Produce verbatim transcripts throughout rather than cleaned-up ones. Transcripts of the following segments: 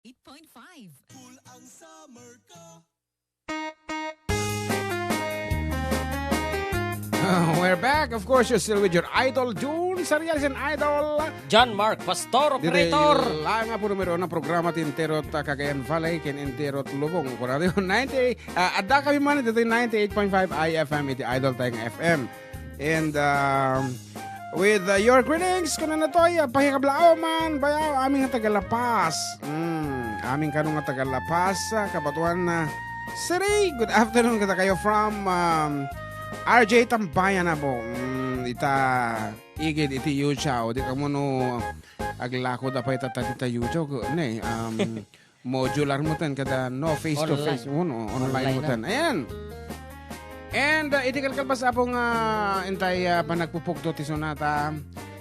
eight point five. Cool ang summer ko. Uh, we're back. Of course, you're still with your idol, June Sarias and idol. John Mark Pastor, Diri operator. Lang nga po numero na programa ti Intirot, ah, Cagayan Valley, ken Intirot Lubong. Kunada ninety, ah, adda kami man dito ninety-eight point five I F M, iti Idol Tayong F M. And, um, with, uh, your greetings, kuna na to, uh, pakikablaaw man, bayaw, amin nga taga La Paz. Mm, amin kano nga taga La Paz, uh, Cabanatuan, uh, City. Good afternoon, kada kayo from, um, R J Tambayan na po. Mm, ita, igid, iti Yuchao. Di ka mo no, aglako da pa ita, tati ta Yuchao. Ko, ne, um, modular mo ten, kada no face to face, Online. Uno, online Online mo na. Ten. Ayan. And, uh, iti kalkalpas, Apo, nga intay, uh, panagpupugto ti sonata,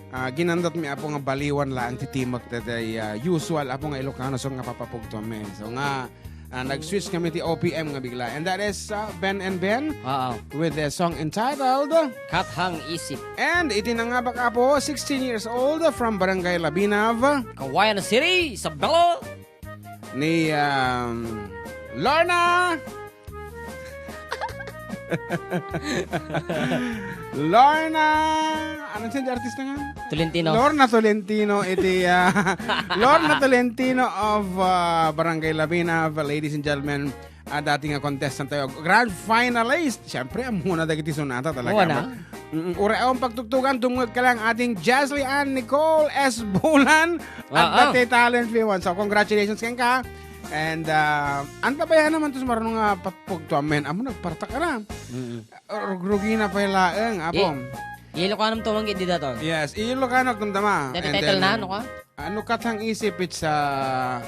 uh, ginandat mi, Apo, nga baliwan laeng ti timek daydiay, uh, usual, Apo, nga Ilocano song nga papapugto mi. So nga, uh, nag-switch kami ti O P M nga bigla. And that is, uh, Ben and Ben Oo. With the song entitled Kathang Isip. And iti nangabak, Apo, sixteen years old, from Barangay Labinav. Kawayan City, Isabela. Ni, um, Lorna. Lorna. Ano siya di artista nga? Tolentino. Lorna Tolentino, iti, ah, Lorna Tolentino of, ah, Barangay Labinav, ladies and gentlemen. Ah, dati nga contestant tayo. Grand finalist. Siyempre, amuna dagiti sonata talaga. Oo na. Mm, uray awan pagtugtugan, dumngeg ka lang ating Jesly Ann Nicole S Bulan at Oo. Dati Talent Fee One. So, congratulations kenka. And, ah, anta bayan naman to sumarno nga patpog to amen. Amo nagpartak ka na. Mm. Rugrugina pay laeng, Apo. I-, Ilocano to, manggit di daton. Yes, Ilocano, agdamdama. Dati And title then, na, ano ka? Ano Kathang Isip, it's, ah,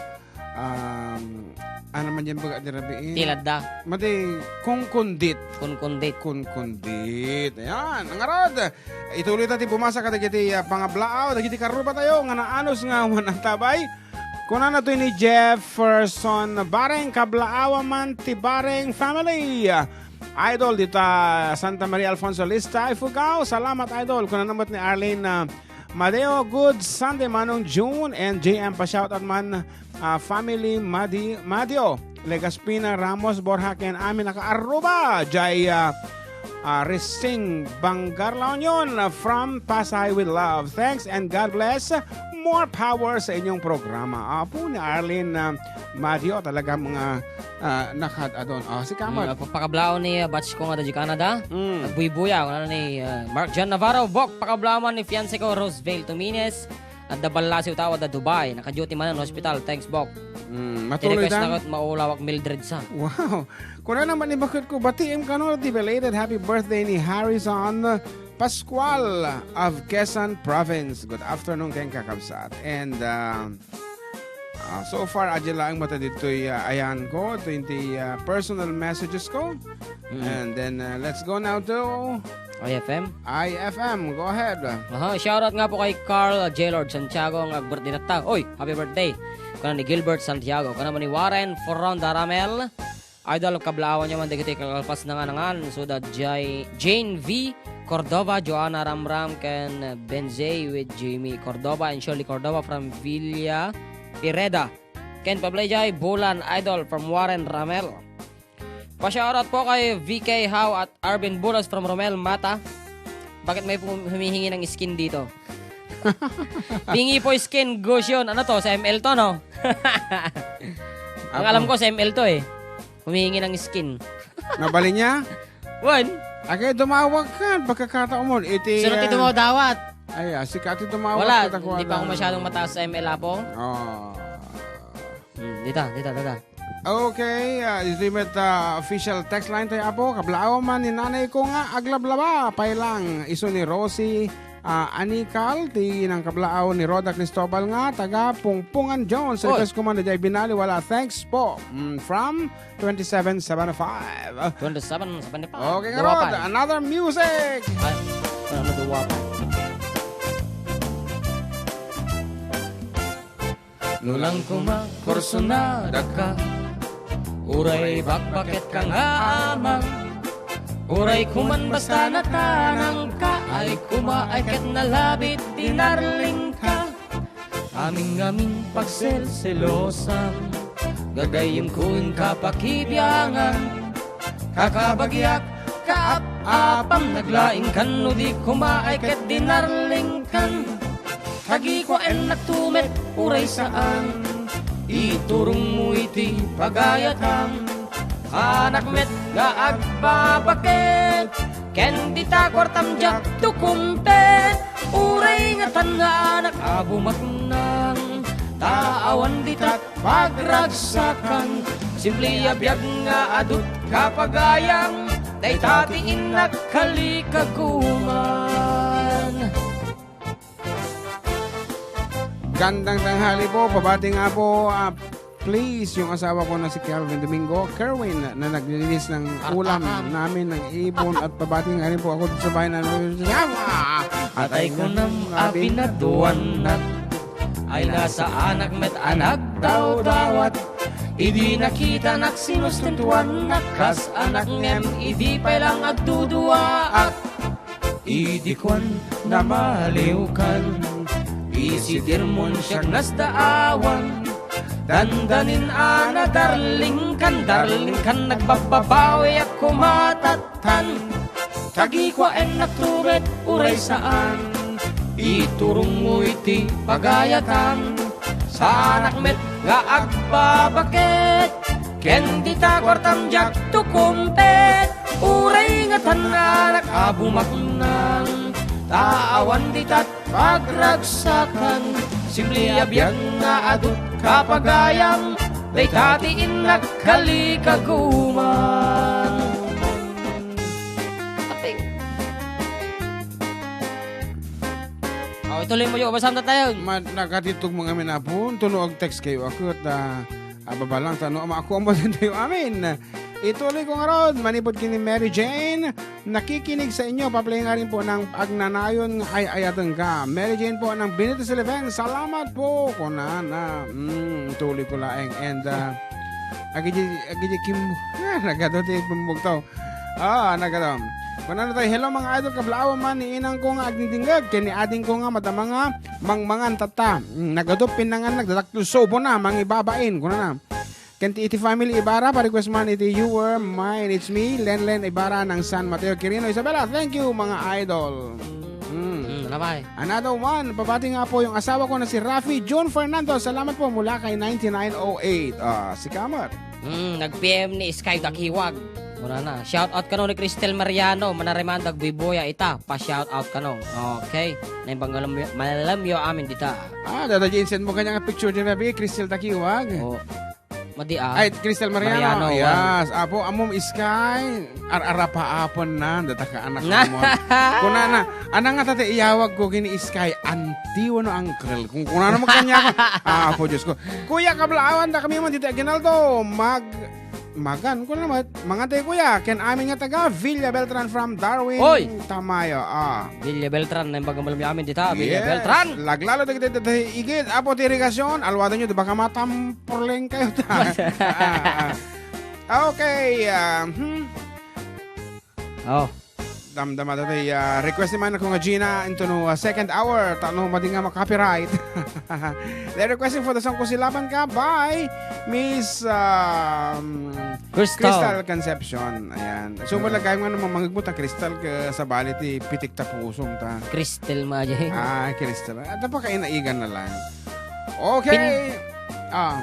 um, ano man yan baga, di rabiin? Tiladda. Mati, kunkundit. Kunkundit. Kunkundit. Ayan, ang arad. Ituloy ta ti bumasa kadagiti, ah, pangablaaw, dagiti karruba tayo, nga naanos nga awan antabay. Kunana to ni Jefferson Bareng, kablaawa man ti Bareng family. Idol, dita Santa Maria Alfonso Lista, Ifugao. Salamat, Idol. Kunana met ni Arlene, ah, Madeo, good Sunday, Manong June and J M. Pa-shoutout man, ah, family Madi-, Madio, Legaspina, Ramos, Borja, ken amin a kaarruba, jay, ah, ah, Rising, Bangar, La Union, ah, from Pasay with love. Thanks and God bless. More power sa inyong programa. Apo ni Arlene, ah, Madio, talaga mga, ah, nakad-adon. Ah, si Kamal. Mm, pagpakablaon ni, ah, batch ko nga da di Canada. Mm. Nagbuybuya, wala ni, ah, Mark John Navarro, Bok, pakablaman ni fiancé ko, Roseville Tumines. Adda ballasiw tao, adda Dubai. Naka-duty man ang hospital. Thanks, Bok. Mm, matuloy Ti-request dan. Na kat maulawak Mildred sa. Wow. Kuna naman ni bakit ko, batiem kano ti belated happy birthday ni Harrison Pascual of Quezon Province. Good afternoon, ken kakabsat. And, uh, uh, so far, adya laeng mata ditoy, uh, ayan ko, ito yung ti, uh, personal messages ko. Mm. And then, uh, let's go now to I F M? I F M, go ahead. Aha, shoutout nga po kay Carl J Lord Santiago nga birthday na ta. Oy, happy birthday. Kuna ni Gilbert Santiago, kuna ni Warren Foronda Ramel. Idol, kablaawan niya man dagiti kalkalpas na nga nangan. So, da Jay-, Jane V Cordova, Joanna Ramram, ken Benzay with Jimmy Cordova and Shirley Cordova from Villa Pireda. Ken Pablay Jay Bulan, Idol, from Warren Ramel. Pa-shoutout po kay V K How at Arvin Bulos from Romel Mata. Bakit may pum-, humihingi ng skin dito? Pingi po skin, Gusyon. Ano to? Sa M L to, no? Ang Apo. Alam ko, sa M L to eh. Humihingi ng skin. Nabali niya? Wan. Agay, dumawag ka. Pagkakataon mo. Iti, Sunod ah, ito mo dawat. Ay, ah, si Kati dumawag. Wala, kita ko hindi pa ako alam. Masyadong mataas sa M L, Apo. Oh. Hmm, dita, dita, dita. Okay, ah, iti met, ah, official text line tayo, Apo. Kablaaw man ni nanay ko nga aglablaba, pay lang. Isu ni Rosie, ah, Anikal, ti nangkablaaw ni Rhoda Cristobal nga taga Pungpungan Jones. Oy. Request ko man na jay binali, wala. Thanks po. Mm, from twenty-seven seven five. Twenty-seven seven five. Okay, Dua Rod, pa. Another music. Ay, ano, dua pa? No lang koma, kursunada ka. Uray bakbaket ka nga amang. Uray kuman basta natanang ka. Ay koma, ay ket nalabit ti narling ka. Amin ngamin pagselselosan, gagayyemko inka pakibiangan. Kakabagiak, kaap-apam, naglaingkan no di kumaay ket dinarlingkan. Tagikua, ennak tumet, uray saan, iturongmo iti pagayatam. Anak met nga agbabaket, ken dita kuartam diak tukumpet. Uray ngatan nga anak a bumaknang, ta awan ditat pagragsakan. Simple a biag nga adut kapagayam, dayta ti innak kalikaguman. Gandang tanghali po, pabati nga po, ah, please, yung asawa ko na si Kelvin Domingo, Kerwin, na naglilinis ng Ah, ulam ah, ah. namin ng ibon at pabati nga rin po ako sa bahay na Atay ko nam abinaduan na. Ay nasa anak met anak dawdawat. Idi nakita nak sinustentuan nak kas anak ngem idi pay lang agduduaak. Idi kuan namaliwkan, isitirmon siak nasdaawan. Dandanin a nadarlingkan, darlingkan nagbababawiak kumatatan. Tagikua ennak tumet uray saan, iturongmo iti pagayatam. Saanak met nga agbabaket, ken dita kuartam diak tukumpet. Uray ngatan anak a bumaknang, ta awan ditat pagragsakan. Simple a biag nga adut kapagayam, dayta ti innak kalikaguman. Aping. Oh, ituloy mo yung basam na tayo. Ma-, nakatitog mo nga amin, apo. Tuno ag-text kayo ako at, ah, ababalang tano ama ako ang tayo amin. Ituloy ko nga rod, manipod kini Mary Jane. Nakikinig sa inyo, paplay nga rin po ng Agnanayon nga Ay-ayaten Ka. Mary Jane po ng Benito Silven. Salamat po. Kunana. Mm, ituloy ko laeng. And, ah, agidi, agidi kim, ah, nagado ti bumbog to. Ah, nagado. Kunana tayo, "Hello, mga idol, kablaawan man ni inang ko nga agdingdingeg, ken ni ading ko nga madama nga mangmangan tatta. Mm, nagado pinangan nagdadakkel subo na, mangibabain," kunana. Ken ti iti family Ibarra, pa-request man iti You Were Mine, It's Me, Lenlen Ibarra ng San Mateo Quirino, Isabela. Thank you, mga idol. Mm. Mm, labay. Another one, pabati nga po yung asawa ko na si Rafi June Fernando. Salamat po mula kay ninety-nine oh eight. Ah, si Kamat. Mm, nag-P M ni Sky Dakiwag. Wala na. Shout out kano ni Cristel Mariano. Manariman dagbuybuya ita. Pa-shout out kano. Okay. Naimbang malam yo amin dita. Ah, dada Jensen mo kanya nga picture di Rafi, Cristel Dakiwag. Oh. Madi, ah. Ay, Cristel Mariano. Mariano, Yes. Apo, amom Sky. Ar-arapa apon na. Data ka anak mo. Kuna na. Ana nga tata iyawag ko kini Sky. Auntie wano uncle. Kung kuna na mo kanya ako. Ah, apo, Diyos ko. Kuya, kablaawan da kami mo dito, Aguinaldo. Mag-, magan, kuna na mo. Mga tayo, kuya. Ken amin nga taga Villa Beltran from Darwin, Oy! Tamayo. Ah. Villa Beltran, na yung bagang malam amin dita. Villa Yes. Beltran. Laglalo, dagiti, dagiti, igid, apo ti irigasyon. Alwada nyo, di ba ka matam-, Purleng kayo ta. Ah, ah. Okay, ah, hmm. Oh. Damdama tatay, ah, request naman ako nga Gina into no, ah, second hour, tano madi nga ma-copyright. They're requesting for the song Kusilaban Ka by Miss, um, Crystal. Crystal Concepcion. Ayan. So, Mm. wala kayo nga namang mangagmut ang Crystal ka sa bali ti pitik ta pusong ta. Crystal, ma, jay. Ah, Crystal. At napakainaigan na lang. Okay. Pin- Ah.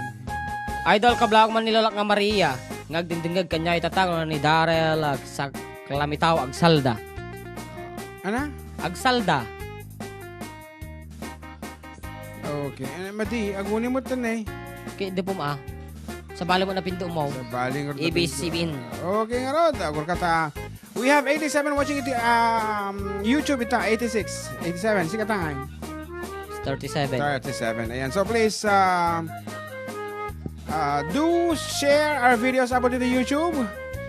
Idol, kablaawan man ni Lolak nga Maria, nga agdingdingeg kaniayo ita, kunana ni Darrell, ag-, sa Klamitaw, agsalda. Ana? Agsalda. Okay. Eh, madi, aguni mo tan eh. Kay di pum-, ah. Sa bali mo na pinto mo. Sa bali nga A B C napinto. Bin. Okay, nga rod. Agor ka ta. We have eighty-seven watching iti, um, YouTube ita, eighty-six, eighty-seven, sika tangay. Thirty-seven. Thirty-seven. Ayan. So please, uh, uh, do share our videos about iti YouTube.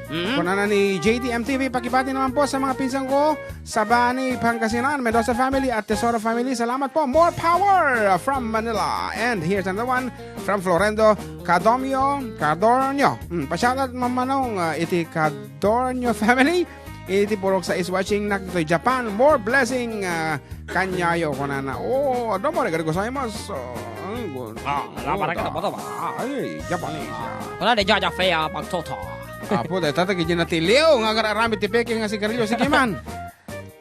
Mm-hmm. Kunana ni J T M T V, pakibati naman po sa mga pinsan ko, Sabani, Pangasinan, Mendoza family at Tesoro family. Salamat po. More power from Manila. And here's another one from Florendo Cadomio, Cadornio. Mm, pa-shoutout man manong, uh, iti Cadornio family. Iti purok sa is watching na ditoy Japan. More blessing, ah, kaniayo, kunana. Oh, domo arigato gozaimasu. So, Ah, ala, barek na ba to ba? Ay, Japanese, ah. Kuna di Jaja Fea pagtuto. Apo, dayta dagiti natiliw nga agar-aramid ti peke nga sigarilyo. Sige man.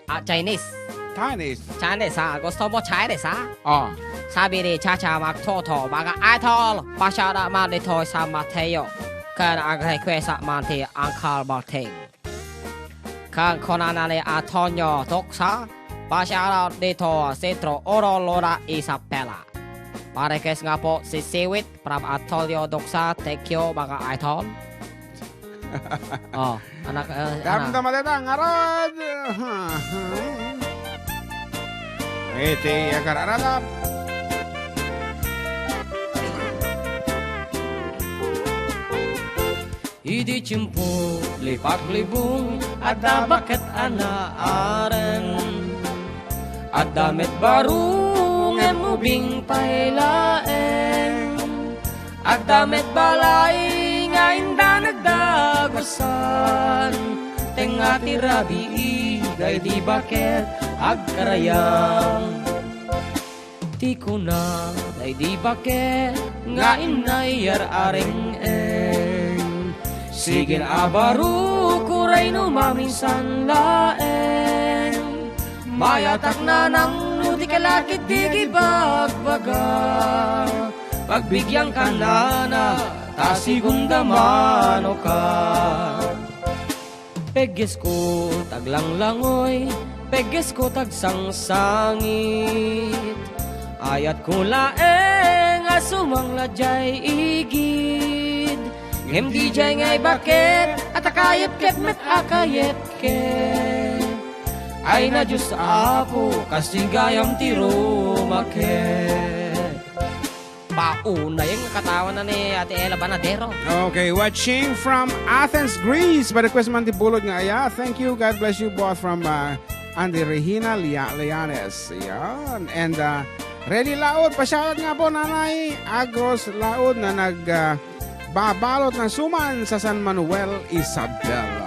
Ah, Chinese. Chinese. Chinese, ah. Gusto mo Chinese, ah? Ah. Sabi ni Chacha Magtoto, mga idol, pasyada man dito sa Mateo. Kan ag-request man ti Uncle Martin. Kan kunana ni Antonio Doxa, pasyada dito Centro Oro Luna Isabela. Pa-request nga po si Siwit from Antonio Doxa. Thank you, mga idol. Oh, anak, eh, anak. Damdama deta, ngarud. Iti agar-aratap. Idi tiempo, lipaklibong, adda baket a naaren. Adda met baro, ngem ubing pay laeng. Adda met balay nga indanag dagusan, tengnga ti rabii daydi baket agkarayam. Ti kuna daydi baket nga inna iyar-areng-eng, sigin a baro, kuray no maminsan laeng. Mayatak nanang no di ka lakit di gibagbaga. Pagbigyan ka nana, ta sigunda mano ka. Peggesko taglanglangoy, peggesko tagsangsangit. Ayatko laeng a sumangla jay igid. Ngem di jay ngay baket, a ta kayepkep met a kayepkep. Ay na Dios Apo, kas ti gayam ti rumaket. Paunay nga katawan na ni Ate Ella Banadero. Okay, watching from Athens, Greece. Pa-request man ti bulod nga aya. Thank you. God bless you both from, uh, Andy Regina Lia-, Lianes. Yan. And, uh, Rene Laod, pa-shoutout nga po, Nanay Agros Laod na nag, uh, babalot na suman sa San Manuel, Isabela.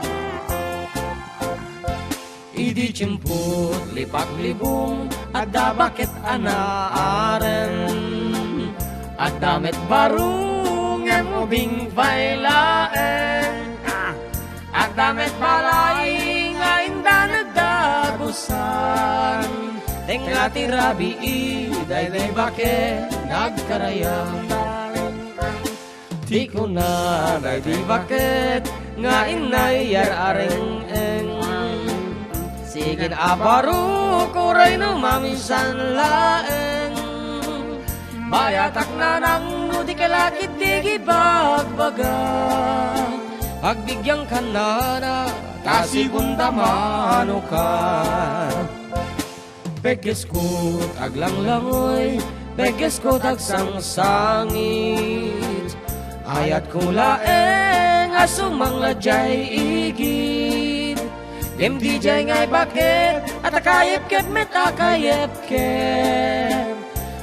Idi tiempo, lipaklibong, adda baket a naaren. Adda met baro, ngem ubing pay laeng. Adda met balay nga indanag dagusan. Tengnga ti rabii, daydi baket, nagkarayam. Ti kuna daydi baket nga inna iyar-areng-eng. Sigin a baro, kuray no maminsan laeng. Mayatak nanang no di ka lakit di gibagbaga. Pagbigyan ka nana, ta sigunda mano ka. Peggesko taglanglangoy, peggesko tagsangsangit. Ayatko laeng a sumangla jay igid. Ngem di jay ngay baket, a ta kayepkep met a kayepkep.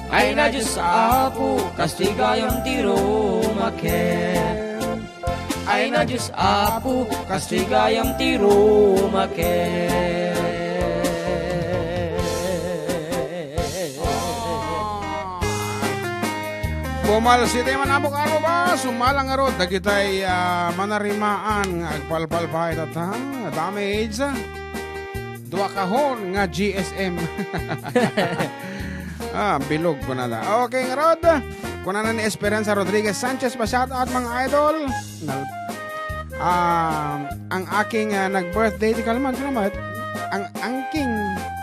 Ay na Dios Apo, kas ti gayam ti rumaket. Ay na Dios Apo, kas ti gayam ti rumaket. Bumalsi ti manamok a ruba, sumalang ngarud dagitay, ah, manarimaan nga agpalpal pay tatta, damage. Dua kahon nga G S M. Ah, bilog ko na la. Okay, ngarud. Kunana ni Esperanza Rodriguez Sanchez, pa-shoutout, mga idol. Nal-, ah, ang aking, ah, nag-birthday di kalman, salamat. Ang angking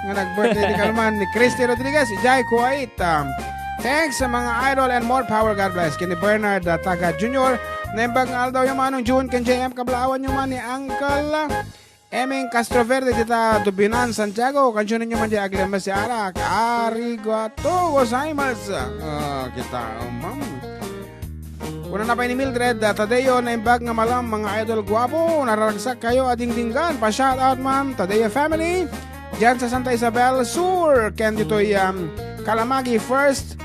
nga nag-birthday di kalman ni Christy Rodriguez, Jai Kuwait. Um, thanks sa mga idol and more power. God bless. Kini Bernard, ah, Taga Junior. Naimbag nga aldaw yung manong June, ken J M Kablaawan yung man ni Uncle. Eming Castroverde, dita Dubinan, Santiago. Kansiyon ninyo man di aglema si Arak. Arigato gozaimasu. Ah, kita, ma'am. Una na pa ni Mildred, ah, Tadeo, naimbag nga malam, mga idol guwapo. Nararagsak kayo, adingdinggan. Pa-shoutout, ma'am. Tadeo family. Diyan sa Santa Isabel Sur. Ken ditoy, um, Kalamagi First.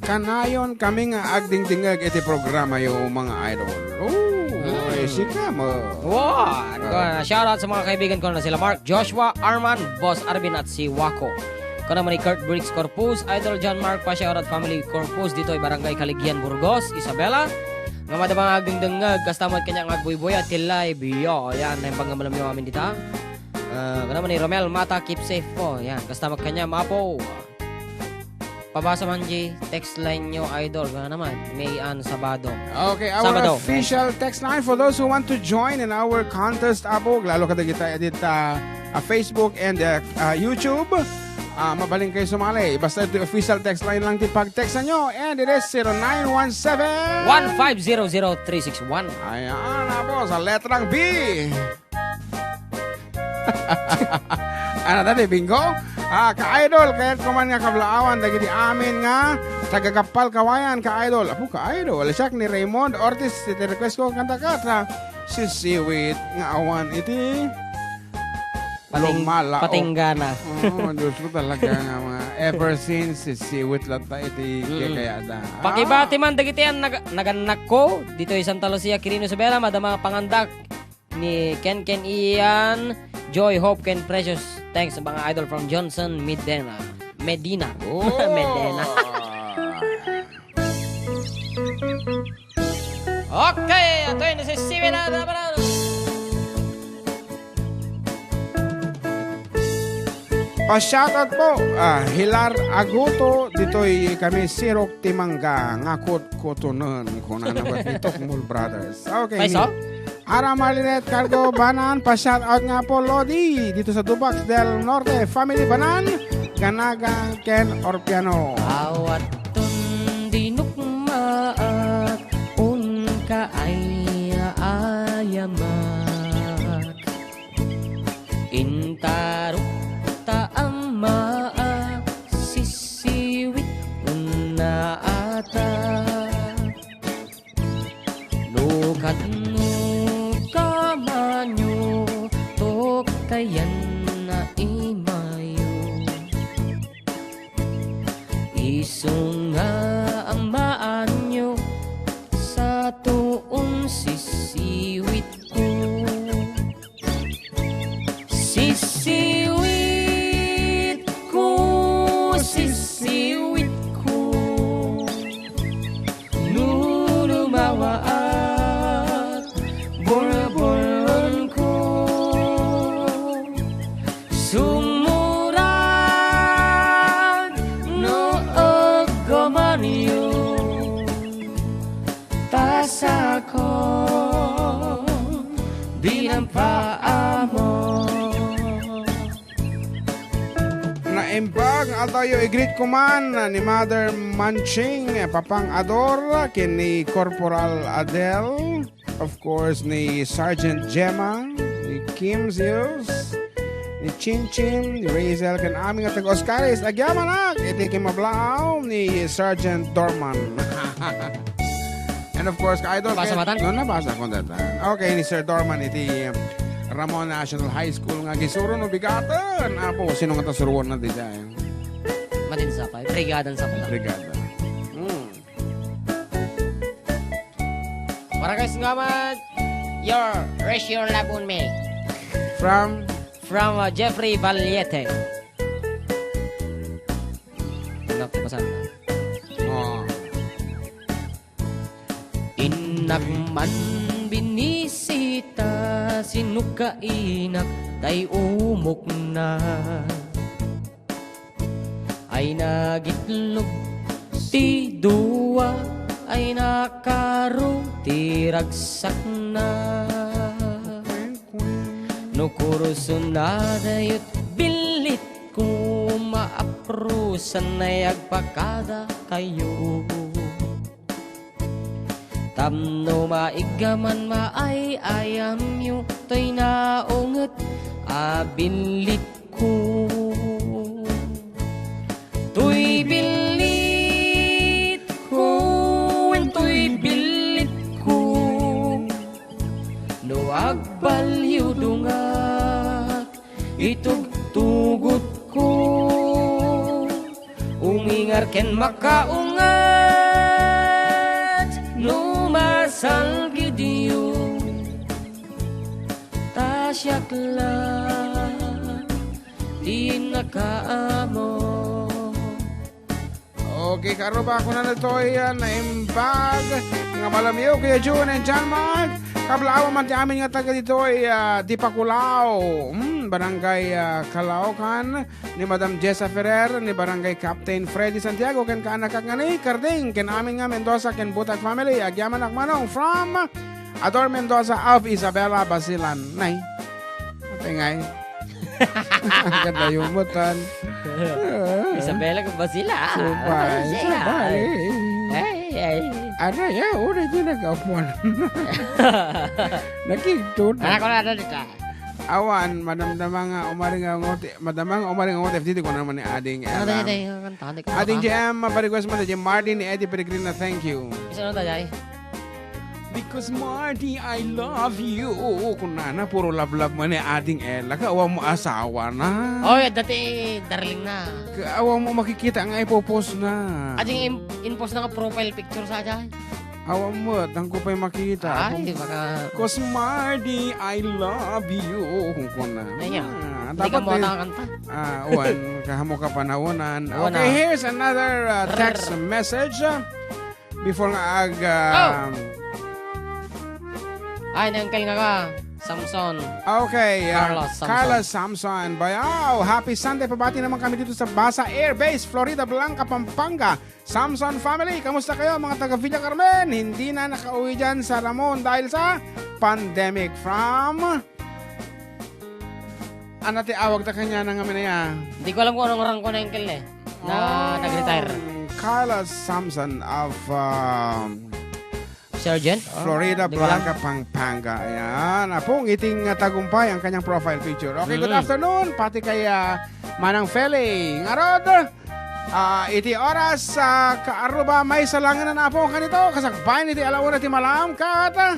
Kanayon kami nga agdingdingeg iti programa yo, mga idol. Oh, mm. Ay, sika mo. Wow! Ah. Shoutout sa mga kaibigan ko na sila Mark, Joshua, Arman, Boss Arvin at si Wako. Kuna man ni Kurt Briggs Corpus, Idol John Mark Pasiarat Family Corpus, ditoy Barangay Caligian, Burgos, Isabela. Nga madama nga agdengdengngeg, kasta met kaniak nga agbuybuya ti live. Yo, ayan, naimbag nga malamyo amin dita. Ah, kuna man ni Romel Mata, keep safe po. Yan, kasta met kaniak, Mapo. Pabasa man di text line nyo, Idol. Kuna naman, May Ann Sabado. Okay, our Sabado. Official text line for those who want to join in our contest, Apo. Lalo kadagita edit, ah, ah, Facebook and, ah, ah, YouTube. Ah, mabalin kayo sumali. Basta ito official text line lang ti pag-text nyo. And it is zero nine one seven. One five zero zero three six one. Ayan, Apo, sa letrang B. Ano dati, bingo? Ah, ka-idol, kayat ko man nga kablaawan dagiti amin nga taga-Gappal Kawayan, ka-idol. Apo, ka-idol. Siak ni Raymond Ortiz, ti request ko kanta kat, ha? Sisiwit nga awan iti Pating-, lumalaok. Patinggana. Oo, Diyos ko talaga nga mga ever since, sisiwit lang ta iti Mm. kaya da. Pakibati Ah. man dagiti an nag-, nagannakko, ditoy Santa Lucia, Quirino, Isabela, madama pangandak. Ni Ken Ken Ian, Joy, Hope, Ken Precious. Thanks, mga idol from Johnson, Medina. Medina. Oh. Medina. Okay, atoy, nasisiwi na, na, na. Pa-shoutout po, ah, Hilar Aguto, ditoy kami sirok ti mangga, nga kutkutunen, kunana met ni Tokmol Brothers. Okay, Paiso? Ara Marlinet Cargo Banan, pa-shoutout nga po, Lodi, dito sa Dubac del Norte, family Banan, Ganaga, ken Orpiano. Awaton di nukmaak, unka ay ayamak. Intarok ta ammaak, sisiwit unna ata. No kadno kamanyo, tokkayan na imayo. Isu nga ammaanyo, sa tuon sisiwitko. Sisiwitko, sisiwitko. No lumawaak, burburonko. Sumurag no aggamanyo. Ta sakon, dinampaammo. Naimbag nga aldaw, i-greet ko man ni Mother Manching, Papang Ador, ken ni Corporal Adel, of course, ni Sergeant Gemma, ni Kim Zeus, ni Chin Chin, ni Razel, ken amin nga taga-Oscaris. Agyamanak iti kimmablaaw ni Sergeant Dorman. And of course, ka-idol, Basa kay-, matan? No, nabasa ko data. Okay, ni Sir Dorman iti Ramon National High School nga gisuro no bigaten. Apo, sino nga ta suruan na di dyan? Matin sa pa, brigadan sa pa. Brigada. Hmm. Para guys nga man, your, raise your love on me. From? From, uh, Jeffrey Valiete. Anak ko, pasan? Oh. Innak man binisita, sinukainak tay umokna. Ay nagitlog ti dua, ay nakaro ti ragsakna. No kurosona dayot billit ko, maaprosan ay agpakada kayo. Tapno maiggaman maay-ayamyo, toy naunget a billit ko. Toy billit ko, wen toy billit ko. No agbalyo dungat, itugtugot ko. Umingar ken makaungat no masalgidyo. Ta siak la Di nakaammo. Okay, karuba, kunana ditoy, ah, naimbag nga malamiw, Kuya Jun and John Mark. Kablaawan man ti amin nga taga ditoy, ah, Dipakulaw. Hmm, Barangay, ah, Calaucan, ni Madam Jessa Ferrer, ni Barangay Captain Freddy Santiago, ken kaanakak nga ni Carding, ken amin nga Mendoza, ken Butag family. Agyamanak manong from Ador Mendoza of Isabela, Basilan. Nay. Atay ngay. Ang ganda yung mutan. Isabela ko ba sila? Supay, Ay, siya. Supay. Ay, ay. Ano ya? Una di nag-apuan. Nakigtod. Anak ko na dito. Awan, madamdama nga umaring nga ngote, madama nga umaring nga ngote, F D T ko naman ni Ading Ano Ella. Tayo, tayo, kanta, tayo, kanta. Ading J M, mapariguas mo, J M Martin ni Eddie Peregrina, thank you. Isa na tayo, ay. Because Marty, I love you. Kunana, puro love-love man ni Ading Ella. Ka, awan mo asawa na. Oy, dati, darling na. Ka, awan mo makikita nga ipopost na. Ading in-, in-post na nga profile picture sa dyan. Awan mo, tangko pa'y makita. Ay, baka Cause Marty, I love you. Kung kuna. Ay, nga. Ah, Hindi ka dapat mo eh, nakakanta. Ah, awan, kahamo ka panawanan. Awan Okay, na. Here's another uh, text Rrr. message. Before nga ag... Oh! um, Ay, ni Uncle nga ka. Samson. Okay, uh, Carlos Samson. Carlos Samson. Bayaw, happy Sunday. Pabati naman kami dito sa Basa Air Base, Florida Blanca, Pampanga. Samson family, kamusta kayo, mga taga Villa Carmen? Hindi na nakauwi dyan sa Ramon dahil sa pandemic. From Ano ti awag ta kanya na nga minaya? Hindi ko alam kung anong rank ko na, Uncle, eh. Na Oh, nag-retire. Carlos Samson of, um, Sergeant? Oh, Florida hindi ko alam. Blanca, Pampanga. Ayan. Apong iting, uh, tagumpay ang kanyang profile picture. Okay, good Mm. afternoon. Pati kay, uh, Manang Feli. Ngarod, uh, iti oras, uh, kaaruba, maysa lang nga na po kanito. Kasakbayan iti alauna ti malam. Kat, uh,